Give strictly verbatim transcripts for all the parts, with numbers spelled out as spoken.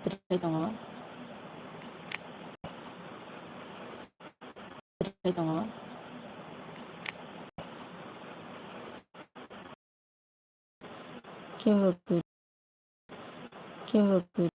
Tei tongo. Tei tongo. Kebo kwrwi. Kebo kwrwi.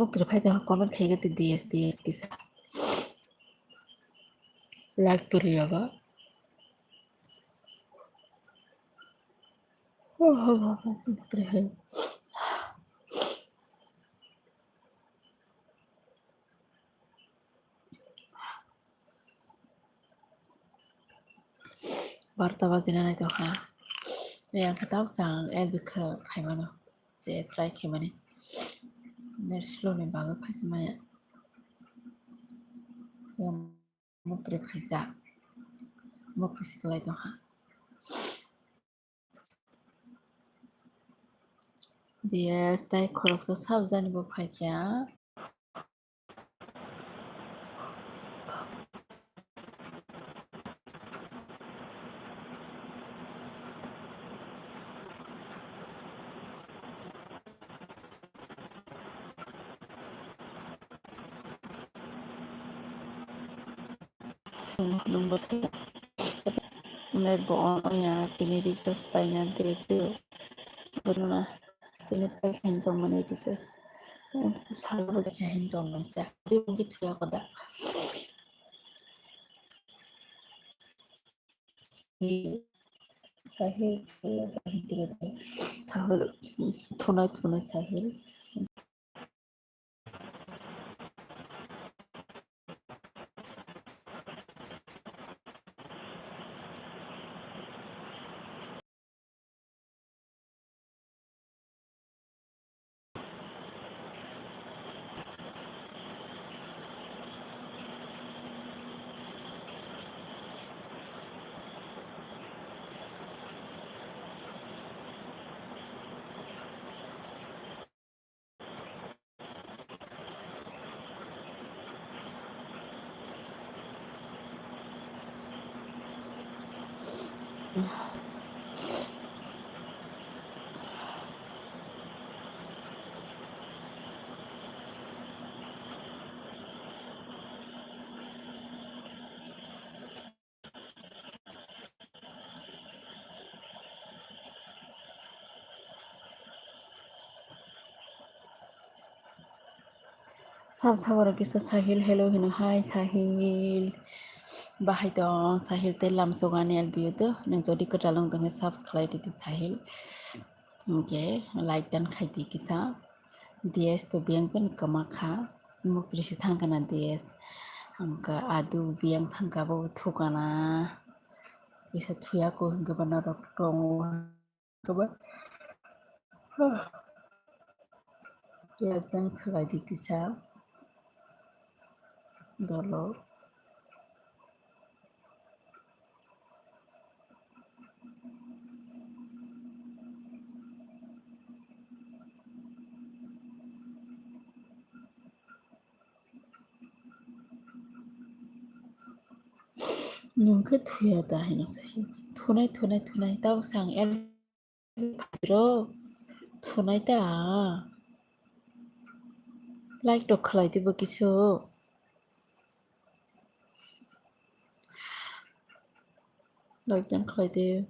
Muktrwi phai tongkha, comment khaikha tei D S, D S kisa. Like pwrwi abo. Muktrwi hai. Barta bajina naitokha. Yang khe tau chang L B khe khaimano. Je try khaimani. Net slow ni bagwi phaisa maya. Yang muktrwi phaisa. Mukti siklai tongkha. D S tei khoroksa sab jani bo phaikha. Net bo on oya, tini recharge paina direct o. Bono na tini paikha hin tongmani recharge. Salo bo dekha hin tongmani sa. Tini thuya koda. Sahil, Sahil, thunai, thunai Sahil. Sab saborok kisa Sahil, hello hino, hi Sahil. Bahai tong Sahil tei lamsogani L B O do. Nwng jodi kwtal wng tongkhe subscribe khlai di Sahil. Hwnkhe like dan khai di kisa. D S to biyang jani kwma kha. Muktrwi se thang kana D S. Hwnkhe adu biyang thang kha bo thukana. Kisa thuya ko hwnkhe bo norok tongo. Khe ba. Like dan khlai di kisa. Dolo. Nwng khe thuya da hino sai. Thunai, thunai, thunai. Tabo sang el. Bro, thunai ta. Like rok khlai di bo kisu. Like dan khlai di.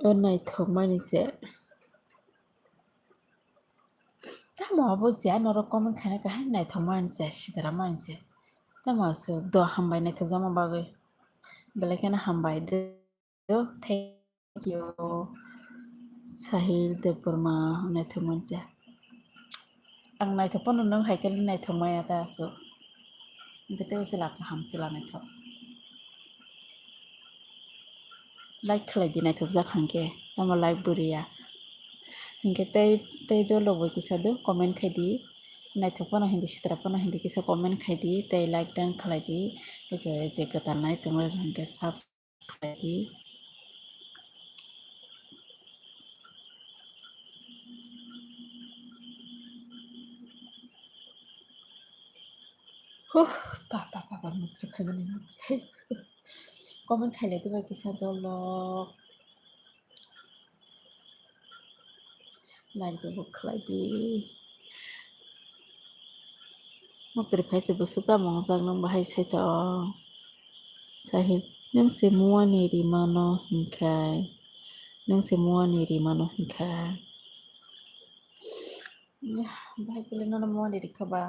O naithok mani se. Tamo abo je norok comment khaina kaham naithok mani se, sidra mani se. Tamo aswk do hambai naithok jakma bagwi. Belai kheno hambai do. Thank you. Sahil Debbarma, naithok mani se. Ang naithok phano nwng hai khe naithok maya ta aswk. Hwnkhe tei usi lak kaham chwla naithok. Like khlai di naithok jak hwnkhe, tamo like bo riya. Hwnkhe tei, tei dolo bo kisa do comment khai di. Naithok phano hindi sitra phano hindi kisa comment khai di, tei like dan khlai di. Kisa je kwtal nai tongo hwnkhe sub- Ready? Huh, pa, pa, pa, pa, mutri phaimani, mutri phai. Comment khailai diba kisa dolo. Like bo khlai di. Muktrwi phai se bwswk tamo wngjak nwng bahai sai ta o. Sahil, nwng se muani rimano hinkhai. Nwng se muani rimano hinkhai. Bahai kile nono muani rikha ba.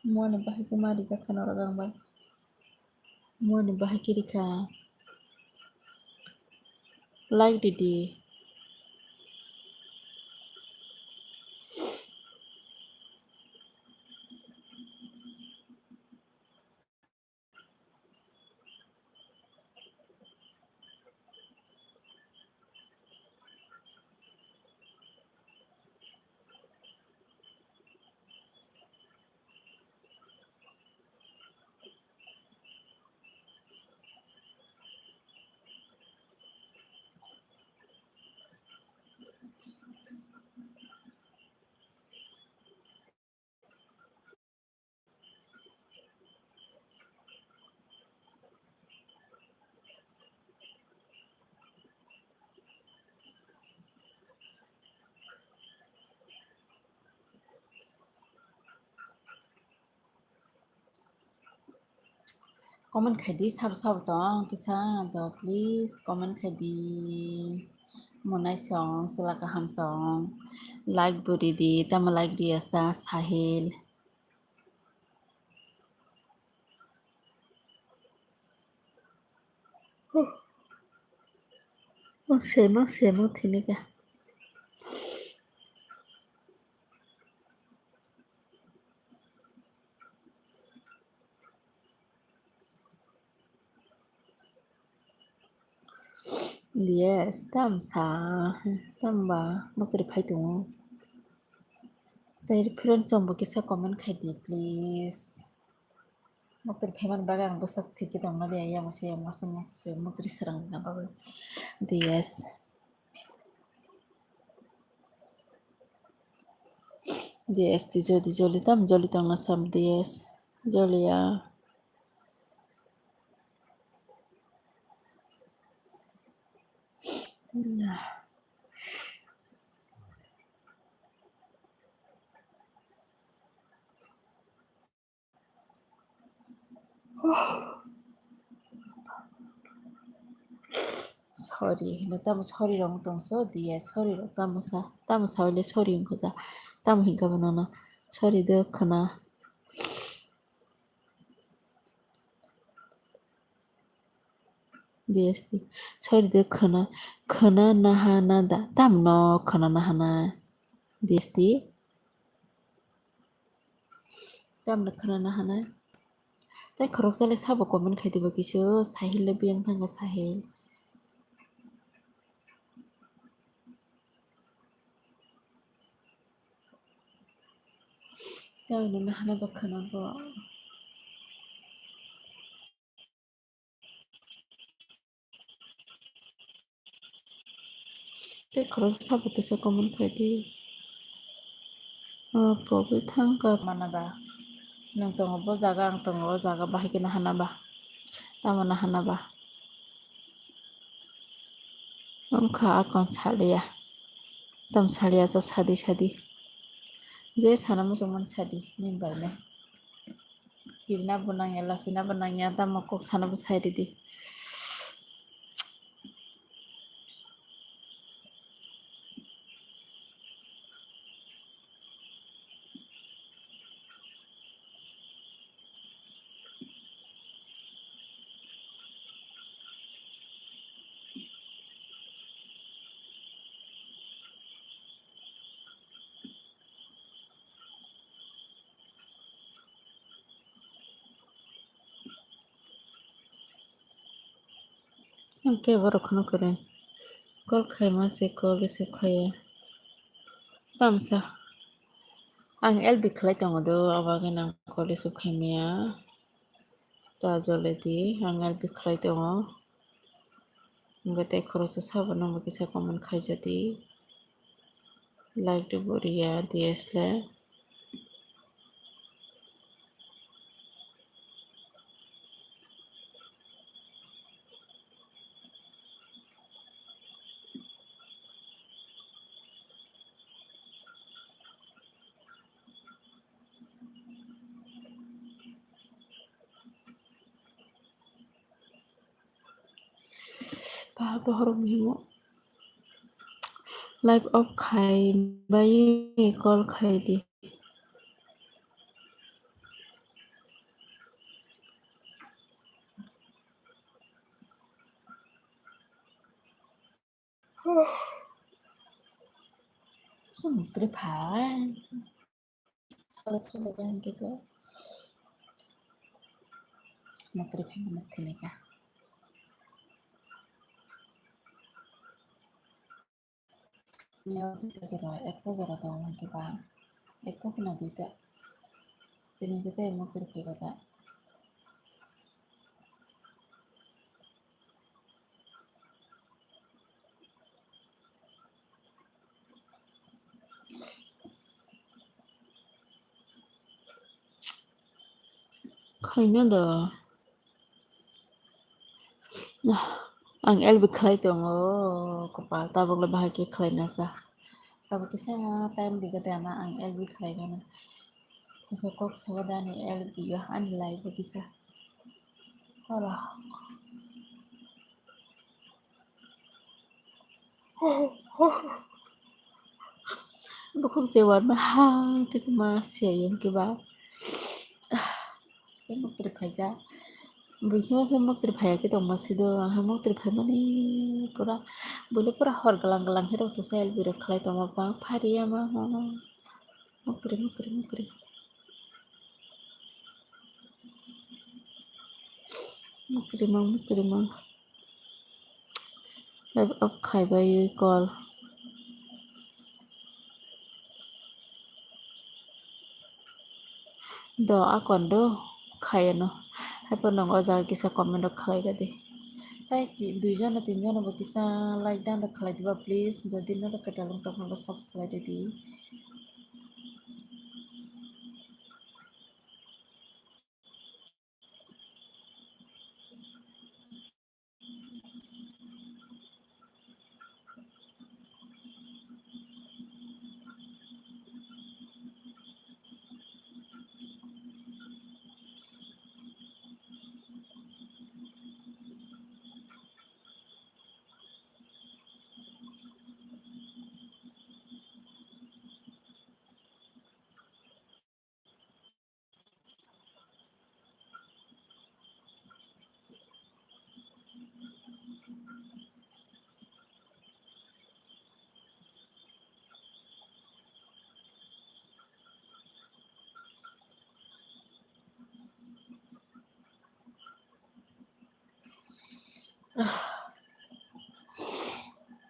Muani bahai khe ma rijak kha norok ang bai. Muani bahai khe rikha. Like ridi. Comment khai di, sabo sabo tong kisa do, please comment khai di. Monai song, sela kaham song, like bo ri di, tamo like ri asa Sahil. Oh, semo, semo, thinika. Yes, tam sa, tam ba, muktrwi phai tongo. Tei friend chwngbo kisa comment khai di, please. Muktrwi phaimani bagwi ang bwsak thikhe tongma de, yang se yang masa masa muktrwi swrang na bagwi. Yes. Yes, di jodi joli tam joli tongna sam, yes. Joli ya. Sorry, hino tamo sorry rok tong so diya, sorry rok tamo sa, tamo sa hile sorry wngkha ja, tamo hinkha bo nono sorry de khwna. D S T. Sorry de khwna, khwna naha na da. Tam no khwna naha na. D S T. Tam no khwna naha na. Tai khoroksa le sabo comment khai dibo kisu, Sahil le biyang thangkha Sahil. Tam no naha na ba khwna bo. Tei khoroksa bo kisa comment khai di. O pogwi thang ka mana ba. Nwng tongo bo jaga, ang tongo o jaga, bahai khe nahana ba. Tamo nahana ba. Wngkha akon saliya. Tam saliya sa sadi sadi. Je sana muchungmani sadi, nini bai no. Kirina bo nangya, lasina bo nangya, tamo kok sana bo sai ridi. Hwnkhe borok kheno kwrwi call khaima se call receive khaiya. Tamsa ang L B khlai tongo do, abagwi nang call receive khaimaya. Ta joledi ang L B khlai tongo. Hwnkhe tei khoroksa sabono bo kisa comment khaijadi. Like do boriya D S le. Ba bohrok mihimo live off khai bai call khai di. Sumutri phai. Sala puja ka hingke ko. Mukri phai mano thilai ka. Neo duita jora, ekta jora tongo hingke ba. Ekta kena duita. Tini hingke tei mukri phai ka ta. Khaina do. Ang L B khlai tongo, kopal tabukle bahai khe khlaina sa. Tabuk kisa time bigate ama ang L B khlai gana. Kisa kok saga dani L B yo ani life o kisa. Hala. Bukhuk je wanma ha kisa ma se yung kiba. Mukri phaija. Buikhe khe mukri phaiya khe tongma sido. Aha mukri phaimani pura. Buile pura hor galang galang khe rok to sa L B rok khlai tongma bang phariya ma ma ma. Mukri, mukri, mukri. Mukri mang, mukri mang. Live off khai bai call. Do akon do khayano. Haipo nong o jaga kisa comment rok khlai gadi. Tai ki dui jona tin jona bo kisa like dan rok khlai diba please. Jodi norok kwtal wng tongkha bo subscribe di.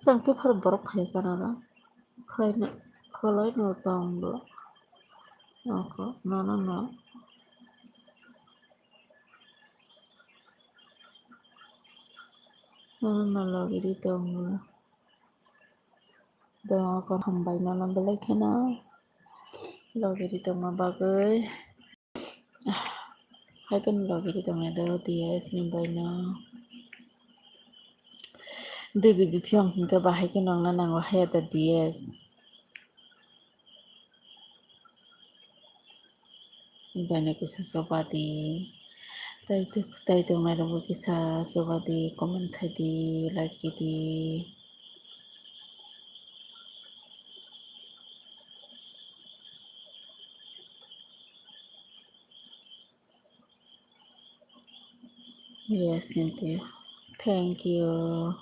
Tang tephar borok phai sana na. Khwlai no, khwlai no tong bwla. Noko, nono no. Nono no logi ri tong bwla. Doga ko hambai nono belai kheno logi ri tongma bagwi. Hai kheno logi ri tongna do D S ni baino. Bibi biphiyong hinkhe bahai kheno wngna nango haya da D S. Baino kisa choba di. Tai, tai tongnai rokbo kisa choba di, comment khai di, like di. Yes, Cynthia. Thank you.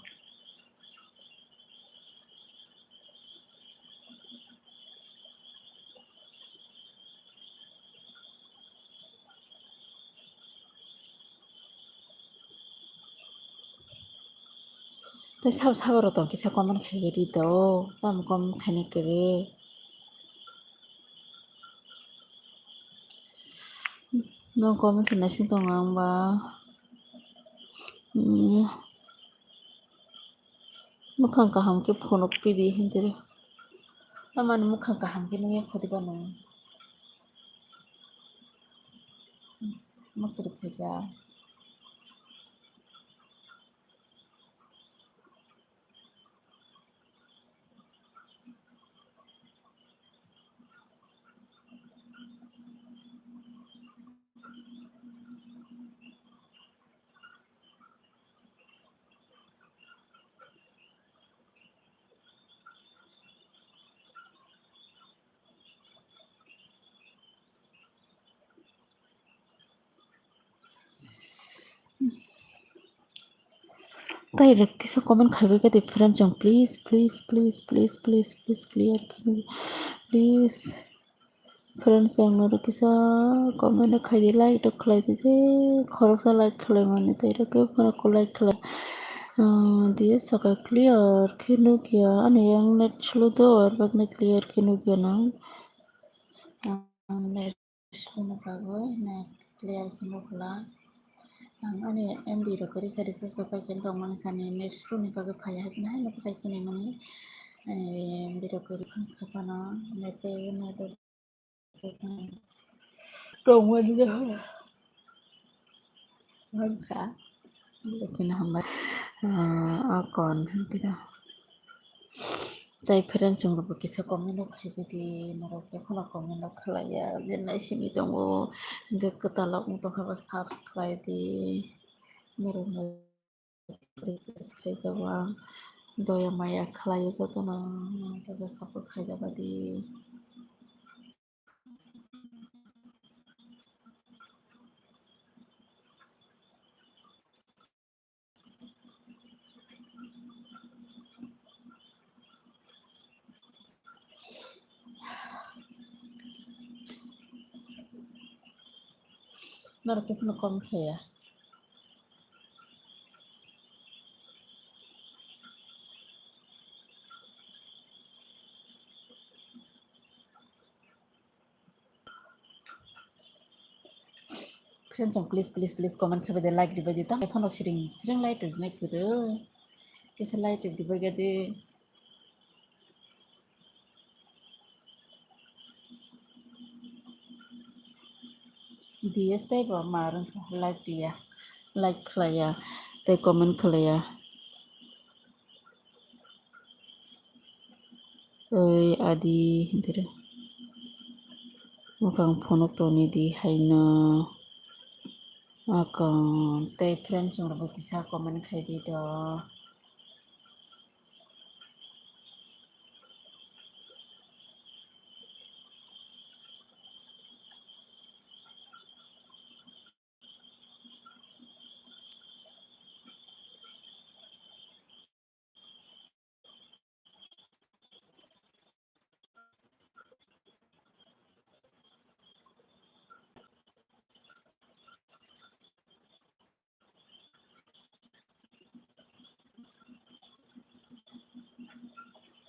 Tai sabo sabo rok tong kisa comment khai di to, tamo comment khaina kwrwi. No comment khe naising tongo ang ba. Hmm. Mwkhang kaham khe phunuk pidi hintiri. Tamani mwkhang kaham khe nungya khodiba nung. Mwtwrwi phaijak. Tai rok kisa comment khaibai khe de friend chong, please, please, please, please, please, clear khe, please. Friend chong norok kisa comment khai di, like rok khlai di je, khoroksa like khlai mani tai rok khe phano ko like khlai. Ah, diye saka clear khe nukya, ani yang net slow do, ar bak net clear khe nukya nang. Ang net slow ni bagwi net clear khe nukla. Ang ani M B rok kwrwi khe recharge rok pai khe tongmani sani net slow ni bagwi phaiya hai phano hai no pai khe naimani. Ani M B rok kwrwi phano net pai net rok tongmani no. Wngkha. Belai kheno hambai. Ah, akon hwnkhe da. Tai friend chwng rokbo kisa comment rok khaibai di, norok khe phano comment rok khlaiya, je naisingwi tongo, hwnkhe kwtal rok wng tongkha ba subscribe di, norok no request khaijago ang, doya maya khlaio jotono, kisa support khaijaba di. Norok khe phano comment khaiya. Friend chong, please, please, please, comment khaibai de, like ribai de, tamo phano siring siring like rwna kwrwi. Kisa like ribai de. D S tei bo ma rwngkha, like riya, like khlaiya, tei comment khlaiya. Oi adi, hintere. Mwkhang phunuk toni di haino. Akon tei friend chwng rokbo kisa comment khai di do.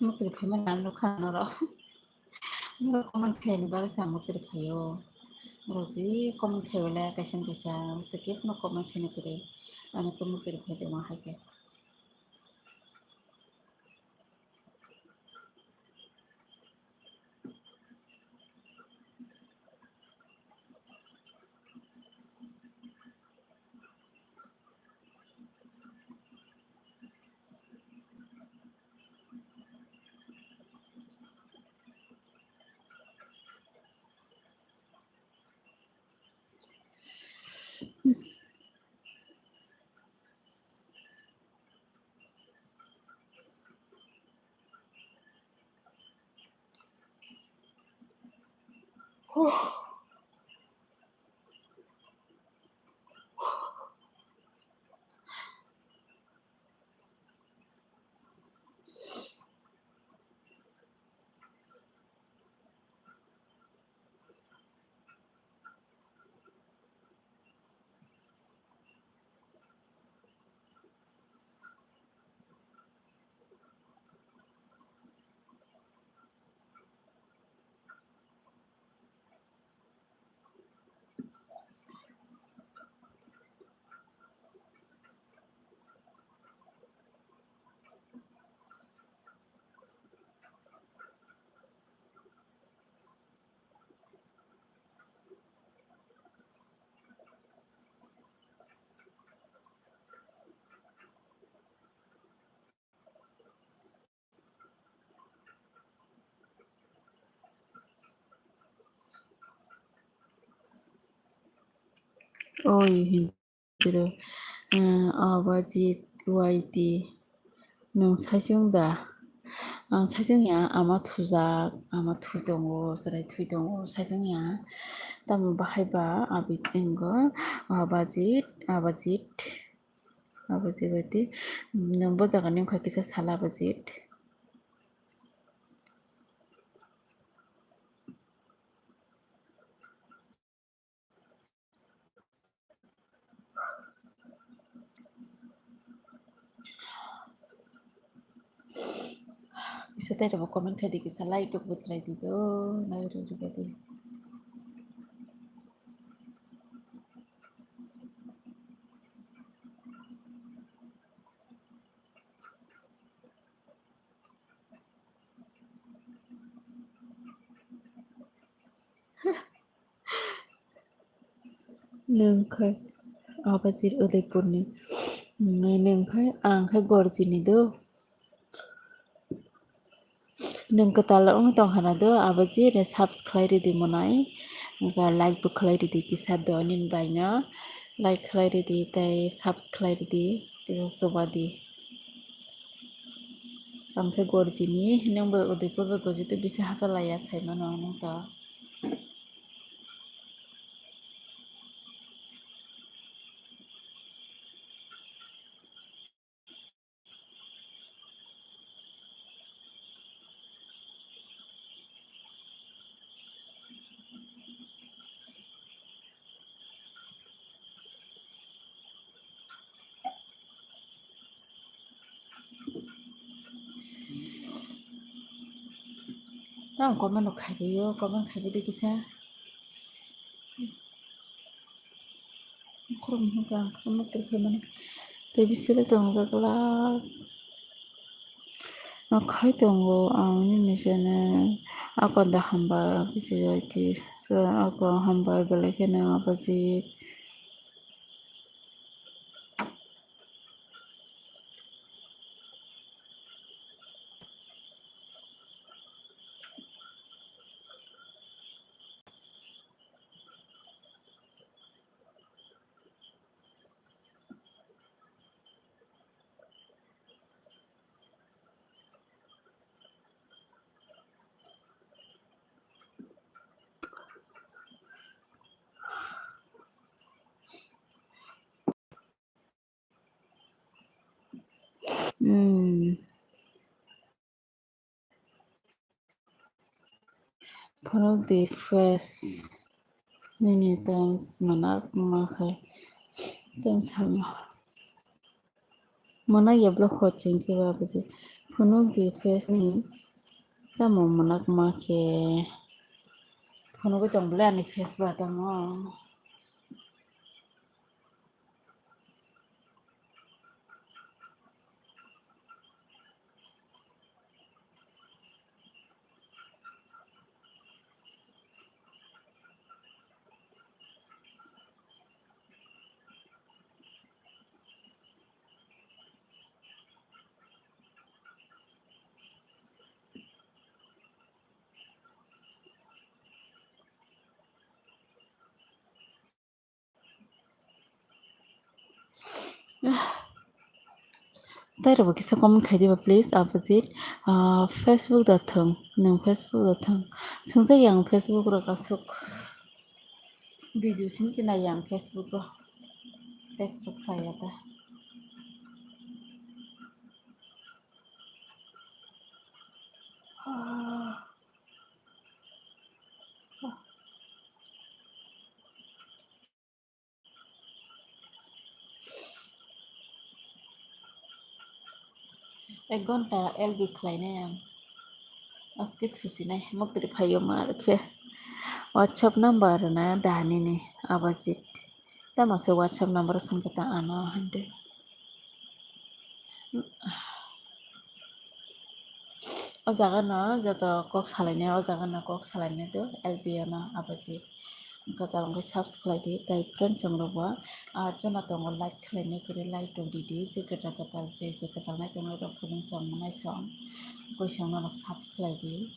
Mukri phaima nang nukha norok. Norok comment khaini bagwi sa mukri phaio. Norok ji comment khai wala kaisa kaisa skip no comment khaina kwrwi. Ani khe mukri phai tongma hai khe. Oi, hindiro, eh, Abajit Y T, nwng saisung da? Ang saisung ya, ama thujak, ama thui tongo, chwrai thui tongo, saisung ya. Tamo bahai ba, abi tongo, Abajit, Abajit, Abajit Y T, nwng bo jaga ni wngkha kisa sala Abajit. Kisa tei rwbo comment khai di, kisa like rok bo khlai di do, like rok rwba di. Nwng khai Abajit Udaipurni. Nwng khai, ang khai Gorjini do. Nwng kwtal wng tong khana do, Abajit, subscribe ridi monai. Like bo khlai ridi kisa do nini baino. Like khlai ridi tei subscribe ridi kisa chuba di. Ang khe Gorjini, nwng bo Udaipur bai Gorji to bisi hachal laiya sai mano nwng to. Tamo comment rok khaibaio, comment khaibai di kisa. Khoroknwi hwnkhe ang khoroknwi tongkhe mani tei bisingo tongjak glak. Akhai tongo ang nini channel. Ako da hambai bisi jai di. Ako hambai belai kheno Abajit. Hmm. Phunuk di fresh. Nini tong manak ma khai. Tong sama. Mana ya block hot chengke ba buji. Phunuk di fresh ni. Tamo manak ma khe. Phunuk tong bole ani fresh ba tamo. Tei rwbo kisa comment khai diba, please, Abhijit. Ah, Facebook da thwng, nwng Facebook da thwng. Thwngjak yang Facebook rok aswk. Video simi se nai yang Facebook o. Text rok khlai ya ta. Ek ghonta L B khlainai ang. Aske thusinai, mukri phaio ma rwkhe. WhatsApp number na da nini, Abhijit. Tamo se WhatsApp number swngkhe ta ano hande. O jaga no joto kok salainai, o jaga no kok salainai do, L B o no Abhijit. Kwtal wngkhe subscribe di, tei friends rok bo, ah, chwngno tongo like khlainai kwrwi, like rok di di, je kwtal kwtal, je je kwtal nai tongnai rok phunuk chwng manai song, koi song no subscribe di.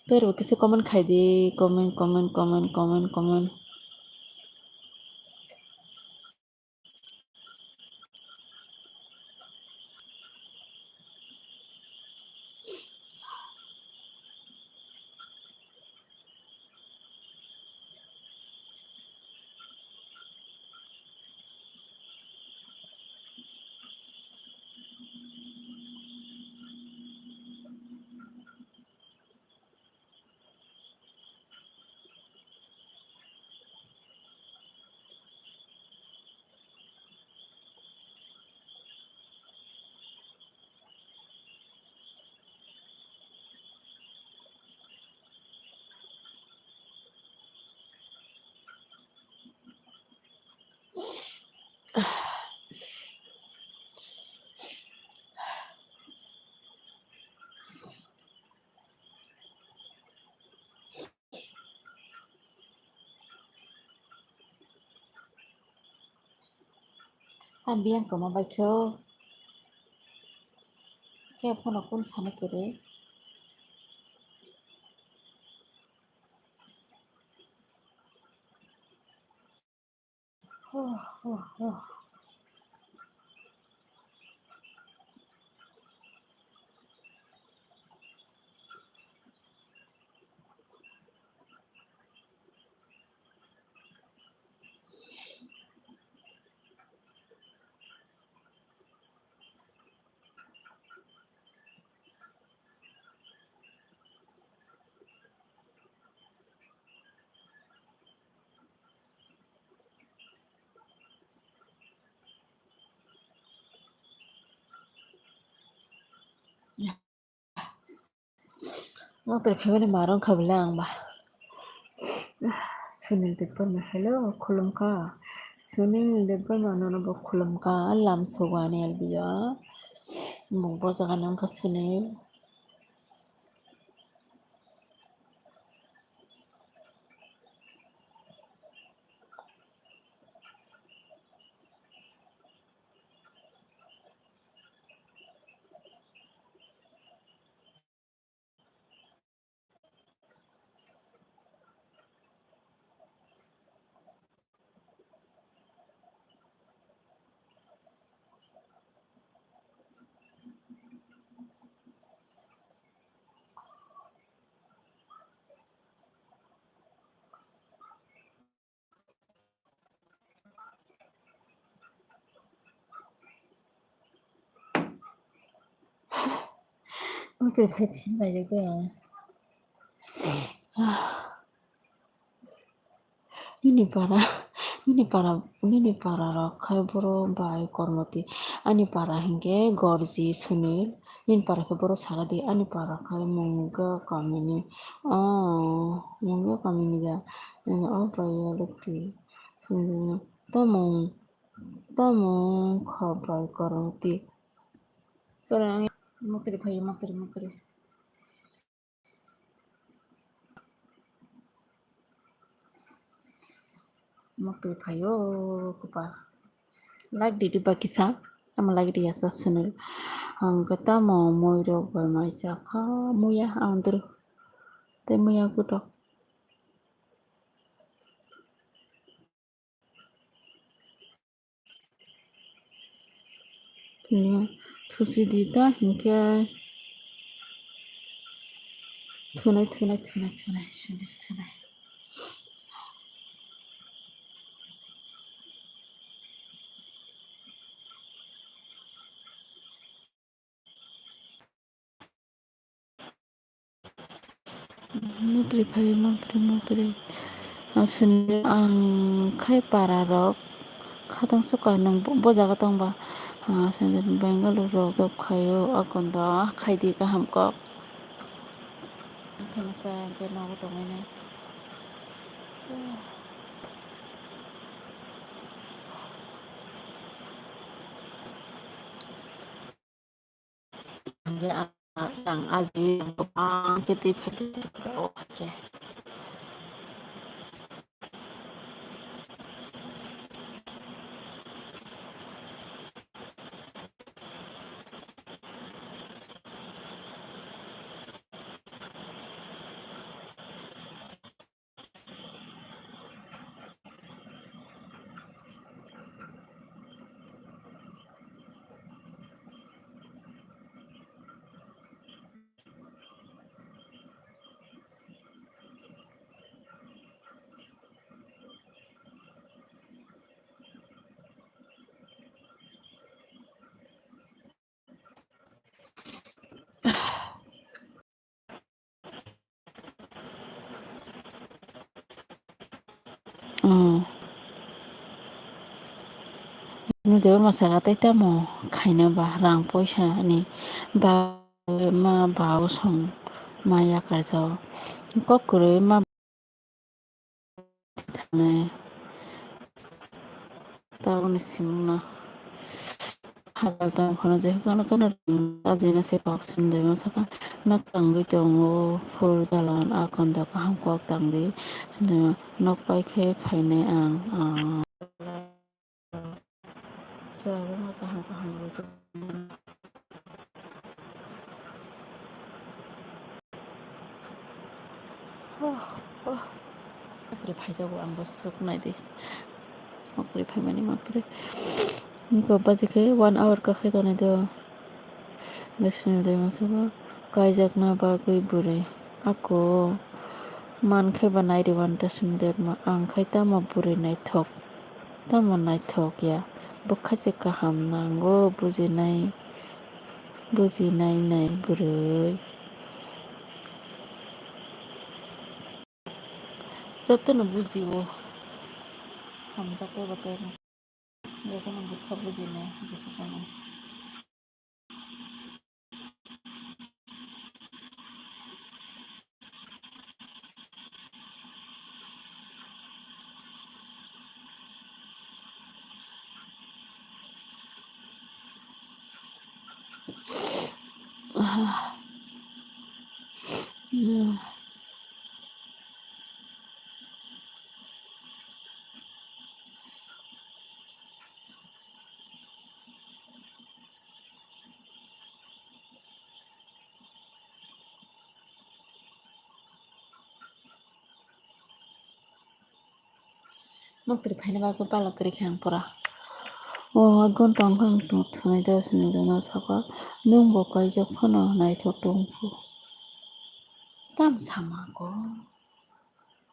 Tei rwbo kisa comment khai di, comment, comment, comment, comment, comment. Tam biyang kwma bai khe o. Khe phano kun sani kwrwi. Moktori phaimani marwng kha bwle ang ba. Sunil Debbarma, hello, khulumkha. Sunil Debbarma, nono bo khulumkha, lam sugo ani L B o. Bo, bo jaga ni wngkha Sunil. Moktori phai thini naijak bai ang. Nini para, nini para, nini para rok khai boro bai kormoti. Ani para hinkhe Gorji, Sunil. Nini para khe boro sagadi, ani para khai Munga kamini. Oh, Munga kamini da. Oh, bai ya lukti. Tamo, tamo kha bai kormoti. Tore ang moktori phai, moktori, moktori. Moktori phaio, kwpal. Like di di ba kisa, tamo like di ya sa Sunil. Ang khe tamo mui rok bai mai cha kha, muya ang duru. Tei muya kutok. Thusi di ta hinkhe thunai, thunai, thunai, thunai, Sunil thunai. Motri phai, motri, motri. Aswk ang khai para rok khatang suka nung bo, bo jaga tong ba. Aswk Bengali rok dop khaio, akon da khai di kaham kok. Khana sa ke nogo tongwi nai. Ang, ang aji ang bang kiti phai kiti phai o hai khe. Oh. Nw de ma saka tei tamo khaina ba rang poisa ni ba ma ba o song ma yakarjao kok kwrwi ma. Thangwi tabukni simungno hajal tong phano, jephru ano khe no ajina se kok sundui masa kha, nok tangwi tongo phul dalan, a kondo kaham kok tangdi sundui nok pai khe phainai ang, ah. Chwrairokno kaham kaham rwdi. Moktrwi phaijago, ang bo swk naidi. Moktrwi phaimani, moktrwi. Niko baji khe one hour kakhe tonwi do. National day masa kaijakna bagwi bwrwi. Ako mankhe ba nairwani ta sundorma, ang khai tamo bwrwi naithok, tamo naithok ya, bwkha se kaham nango bujinai, bujinai nai bwrwi. Jotono bujio, hamjakya bo tei. Jotono bwkha bujinai jesa kono. Moktrwi phaina bagwi balo kwrwi khe ang pura. O gonta wngkha ang tong thunai da sini da no saka, nwng bo kaijak phano naithok tong phu. Tam sama ko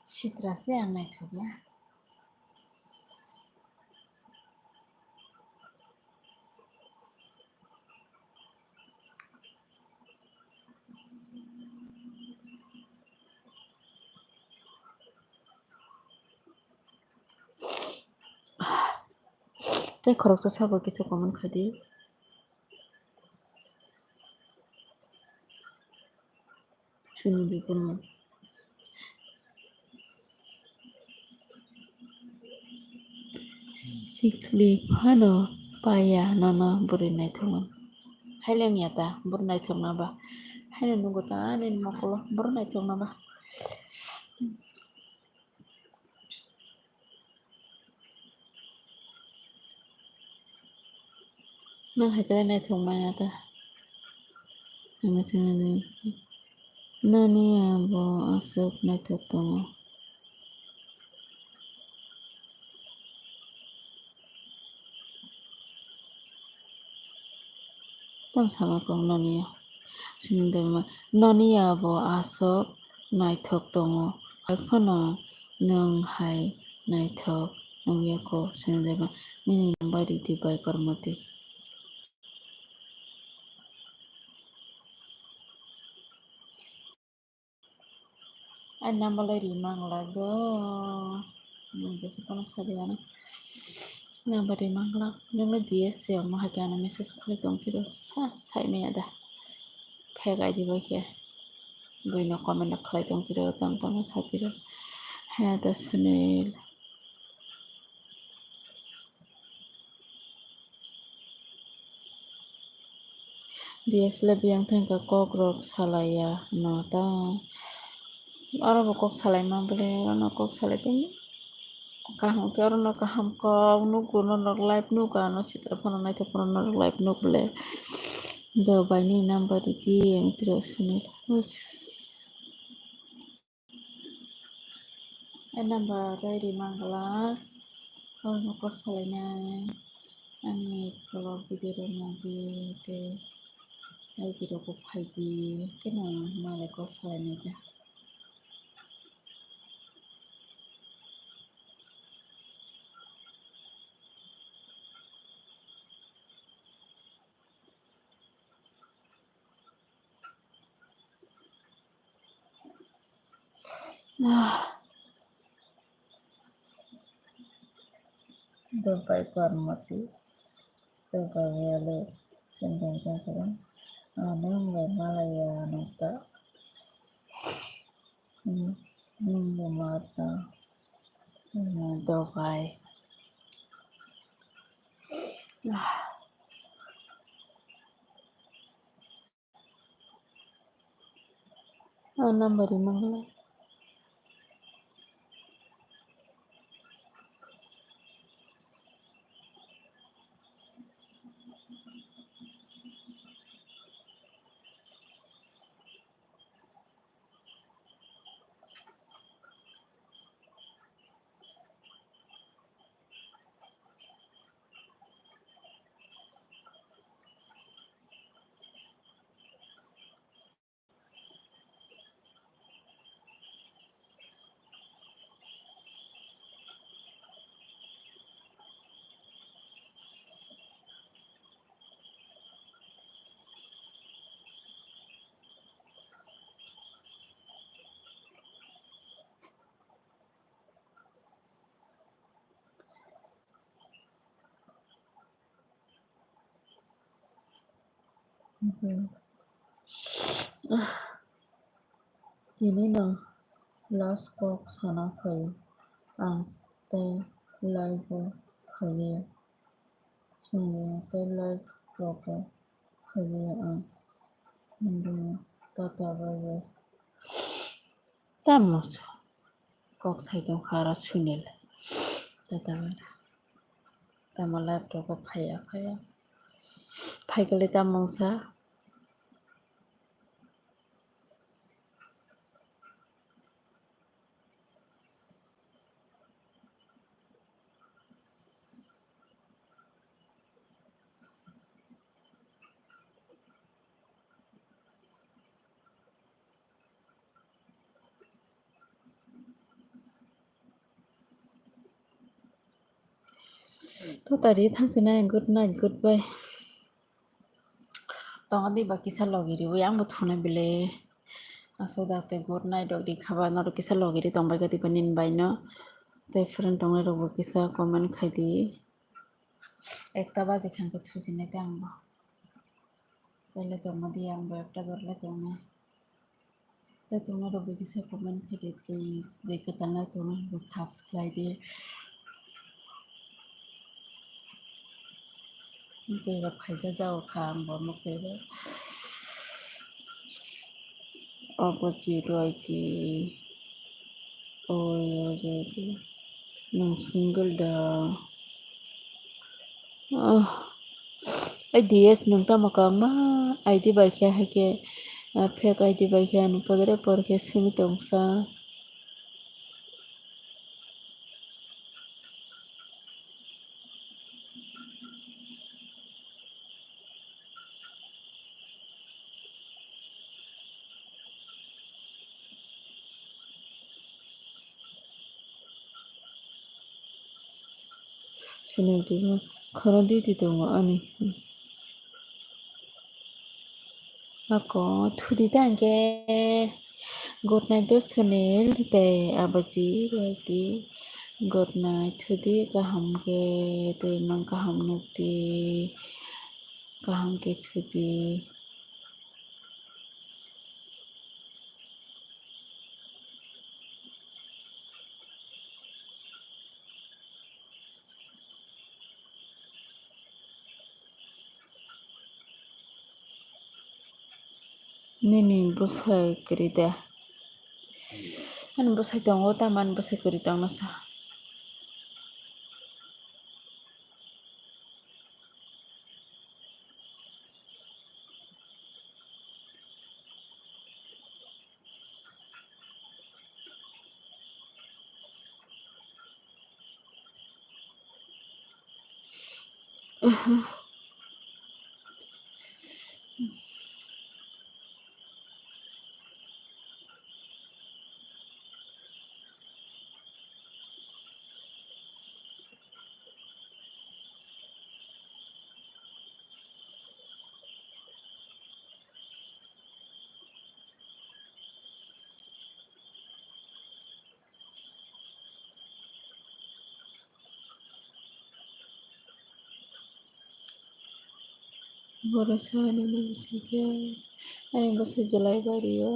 sitra se ang naithok ya. Tei khoroksa sabo kisa comment khai di. Chwngno biphuru sikli phano paiya nono bwrwi naithokno. Haile wngya ta bwrwi naithokna ba? Haino nukgo ta nini mokolo bwrwi naithokna ba? Nwng hai khe naithok maya ta? Nani abo aswk naithok tongo. Tamo sama kok nani ya. Sundar ma, nani ya bo aswk naithok tongo. Hai phano nwng hai naithok nungya kok Sundar ma. Nini number ridi bai kormoti. Ai number lai ri mangla do. Nung jesa kono sadi ano. Number ri mangla. Nung D S C omo hai khe ano message khlai tong tiro. Sa, sai maya da. Fake I D bai khe. Buino comment khlai tong tiro, tam tam sa tiro. He da Sunil. D S le biyang thangkha kok rok salaiya no ta. Oro bo kok salaima bole, oro no kok salai tong. Kaham khe oro no kaham kok nugo, norok live nugo, ano sitra phano naithok phano norok live nuk bole. Do bai ni number ridi ang tiro sini. Ai number rai ri mangla, oh, nokok salainai ani vlog video rok nadi tei ai video kok phaidi keno malai kok salainai da. Dobai kormoti, dobai yale sendeng kasarang, ano ngai malaya nokta, hmm, nunggu mata, hmm, dobai. Ah. Oh, number ri mangla. Mhm. Ah. Tini no last kok sana phai ang tei live o phaiwi chwngno tei live rogo phaiwi ang nini tata bai bai. Tamo kok sai tongkha aro Sunil. Tata bai. Tamo laptop o phaiya phaiya. Phai kali tamo wngsa. To tari thangsinai, good night, goodbye. Tongo di ba kisa logi riwi, ang bo thunai bile. Aswk da tei good night rok ri khaba, norok kisa logi ri tongbai kha, diba nini bai no. Tei friend tongnai rok bo kisa comment khai di. Ekta baji khan khe thusinai tei ang bo. Tei le tongma di, ang bo ekta jora le tongnai. Tei tongna rok bai kisa comment khai di, please. Tei kwtal nai tongna hwnkhe subscribe di. Tei rok phaisa jao kha ang bo mukti rok. Obo chiroi di. Oi, oi, oi, oi. Nwng single da? Oh. Ai D S nwng tamo kangma I D bai khe, hai khe, ah, fake I D bai khe ano podre por khe simi tongsa. Sini twi khorang di twi tongo ani. Ako thudi ta hwnkhe good night do Sunil tei abaji bai di good night thudi kaham khe tei mang kaham nukdi kaham khe thudi. Nini bwsai kwrwi de? Ani bwsai tongo, tamo ani bwsai kwrwi tongna sa. Borok sa ani bwsai khe ani bwsai Jolaibari o.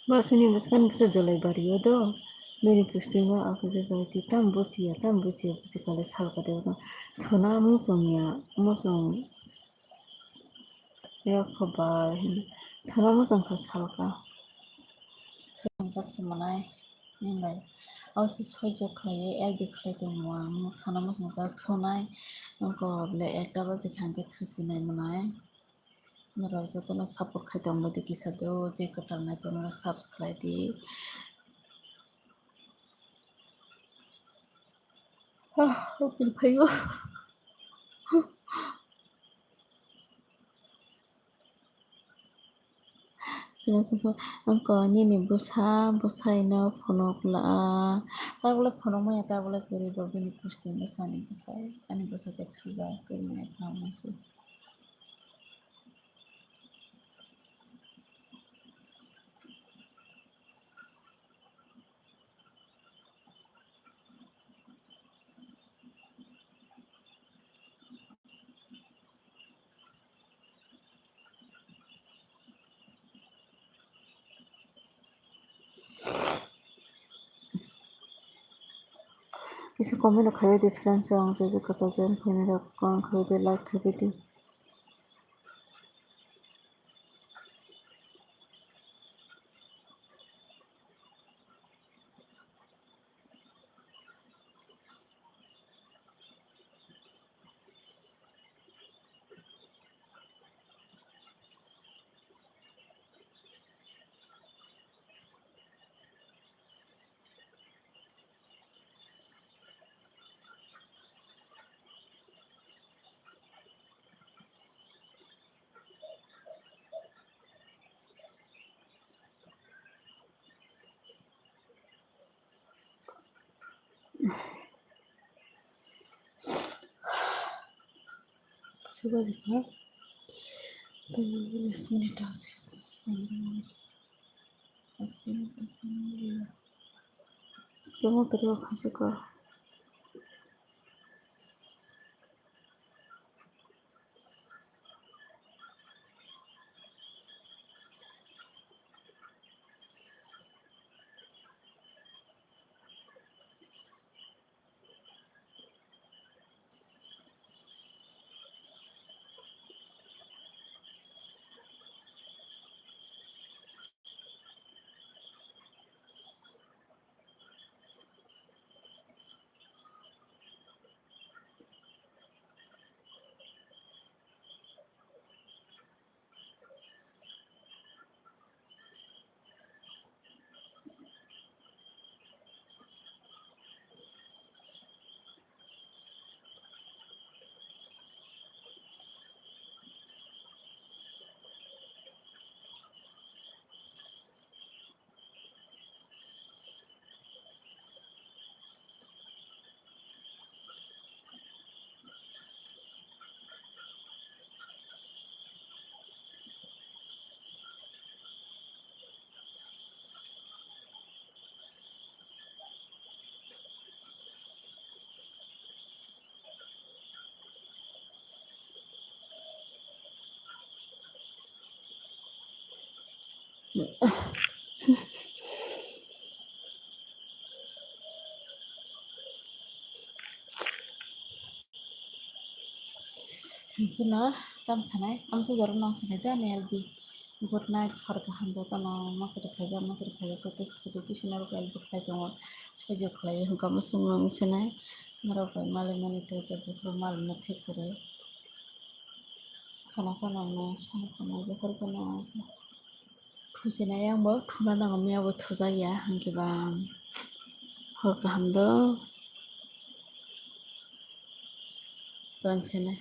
Bosongni bwskang kisa Jolaibari o do, bini bwskango ako je bai twi tam buchiya, tam buchiya, buchi kale salka de o do. Thuna muchung ya, muchung ya kho bai hwnwi thuna muchung khe salka. Swngjak se mwnai, nini bai. Abo se soijo khlaiwi L B khlai tongo ang, thuna muchung jak thunai, nokole ekta baje kha hwnkhe thusinai mwnai. Norok jotono support khai tongbai di kisa do, je kwtal nai tongmani subscribe di. Ah, open phaio. Kino songkha, angkha nini bwsa, bwsaino phunuk la, tabole phunuk maya, tabole kwrwi bo bini kusti bwsani bwsai, ani bwsa khe thujak, tongmani kaham se. Kisa comment rok khaiwi di friends, ang je je kwtal je wng phaini rok comment khaiwi di, like khaiwi di. Suka jika. Ten minutes, minute, dix minutes, pondro minute. Sekarang terus suka. Hwnkhe no tam sanai, amsa jora no sanai da ani L B. Good night, hor kaham jotono, mokri khaijak, mokri khaijak, to tei thudu tisina rok L B khlai tongo, sojak khlai, hwnkha muchung no sanai, norok bai malai mani tei tei buphuru malai no thik kwrwi. Khana khana no, sana khana, jephar khana. Thusinai ang bo thuna nango, miya bo thujak ya, hwnkhe ba hor kaham do tongsinai.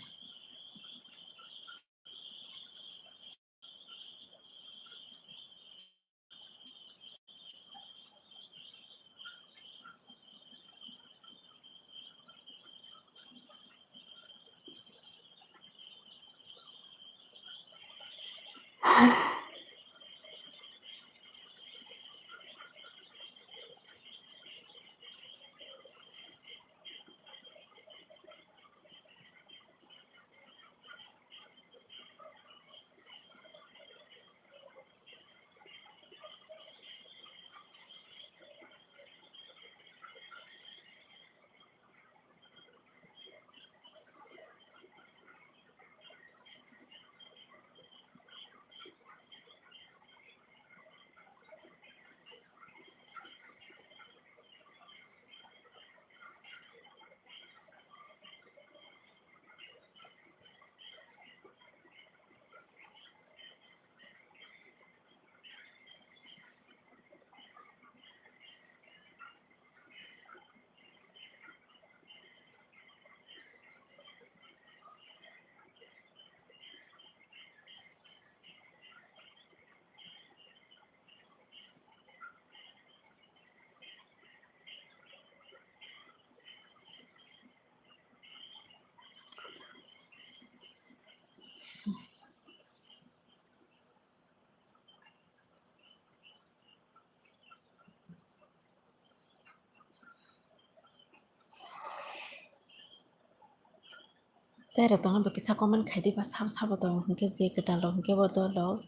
Tei rok tongna bo kisa comment khai di ba, sabo sabo tong hwnkhe je kwtal rok hwnkhe bo dol rok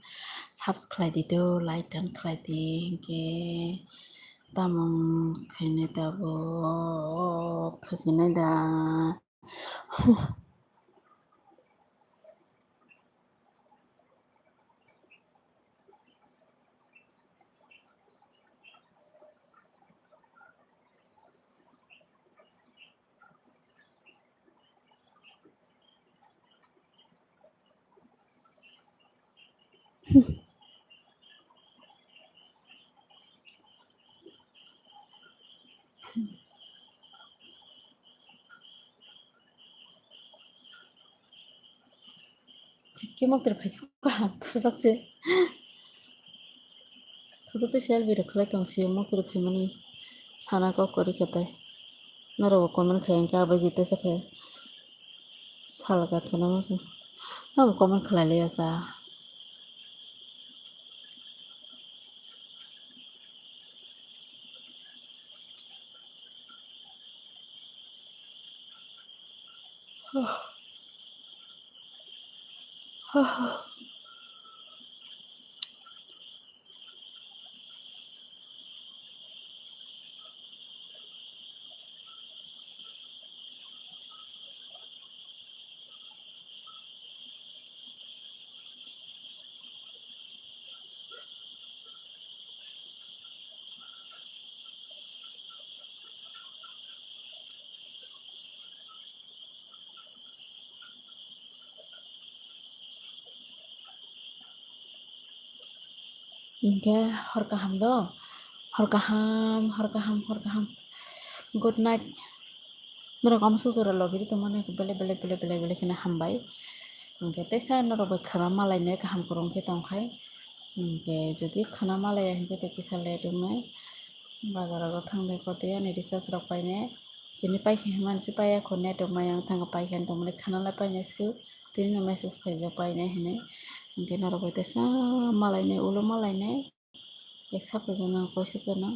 subs khlai di do, like dan khlai di hwnkhe tamo khainai tabuk thusinai da. Thik khe moktir phaisa kaham thujak se. Thudo tei selfie rok khlai tong sio moktir phaimani sana kok kwrwi khe tei. Norokbo comment khai hwnkhe abo jitesa khe salga thwna muchung. Norokbo comment khlai liya sa. Hingke hor kaham do, hor kaham, hor kaham, hor kaham. Good night. Norok amsuk jora logi ri tongmani bele, bele, bele, bele, bele kheno hambai. Hingke teisa norok bai khana malainai kaham kwrwng khe tongkhai. Hingke jodi khana malaya hingke tei kisa late wngnai. Bazar rogo thangde kotoi ani recharge rok painai. Tini paikhe hwnmani se paiya kho, network maya wng thango, paikhe wng tongmani khana lai painai se, tini no message khaijak painai hinui. Hingke norok bai teisa malainai, ulo malainai, ek sapta gana, koi sapta gana.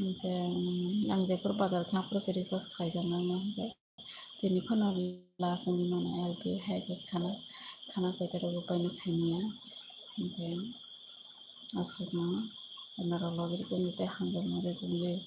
Hingke, mm, ang jephuru bazar khe aphuru se recharge khlaijak nang nang hingke. Tini phano last wngwi mano L P hai khe khana, khana koi ta rwgo paino saimanya. Hingke aswkno norok logi tongwi tei hamjakma rwgwi.